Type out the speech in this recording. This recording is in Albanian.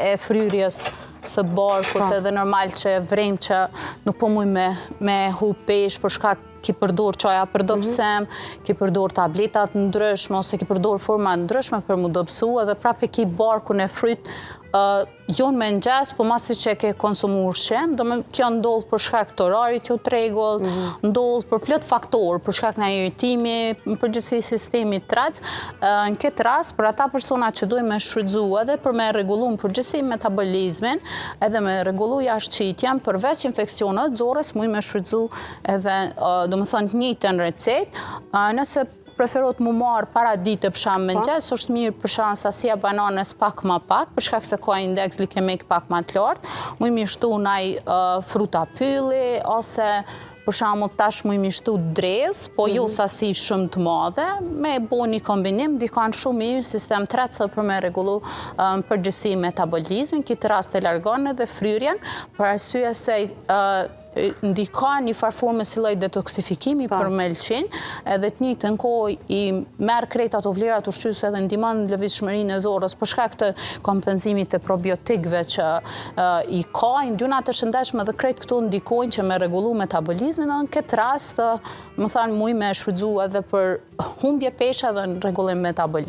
E fryrjes së barkut edhe normal që e vrejmë që nuk po muj me hup peshë për shkak ki përdor çaja për dobësim, ki përdor tableta të ndryshme ose ki përdor forma të ndryshme për mu dobësu edhe prapë e ki barkun e fryt jo në mëngjes, po masi që ke konsumu ushqim, do me kjo ndodh për shkak të orarit jo të rregullt, ndodh për plot faktorë, për shkak nga irritimi, në përgjithësi sistemi tretës. Në këtë rast, për ata persona që dojnë me shfrytëzu edhe për me rregullu në përgjithësi metabolizmin, edhe me rregullu jashtëqitjen, përveç infeksioneve të zorrës, mujnë me shfrytëzu edhe, do me thënë, të njëjtën recetë. Nëse preferohet mu marrë para dite për shembull mëngjes, është mirë për shembull sasia bananes pak ma pak, për shkak se ka indeks glikemik pak ma të lartë, muj mi shtu naj fruta pylli, ose për shembull tash muj mi shtu dredhë, po jo sasi shumë të madhe, me bo një kombinim, ndikon shumë mirë sistem tretës për me rregullu në përgjithësi metabolizmin, këtë rast e largon edhe fryrjen, për arsye se ndikon një farë forme si lloj detoksifikimi për mëlçin, edhe të njëjtën kohë i merr krejt ato vlerat ushqyese edhe ndihmon lëvizshmërinë e zorrës për shkak të kompenzimit të probiotikëve që i ka, yndyrnat e shëndetshme dhe krejt këto ndikojnë që me rregullu metabolizmin, edhe në këtë rast, më thanë, muj me shfrytëzu edhe për humbje peshe dhe në rregullim metabolizmi.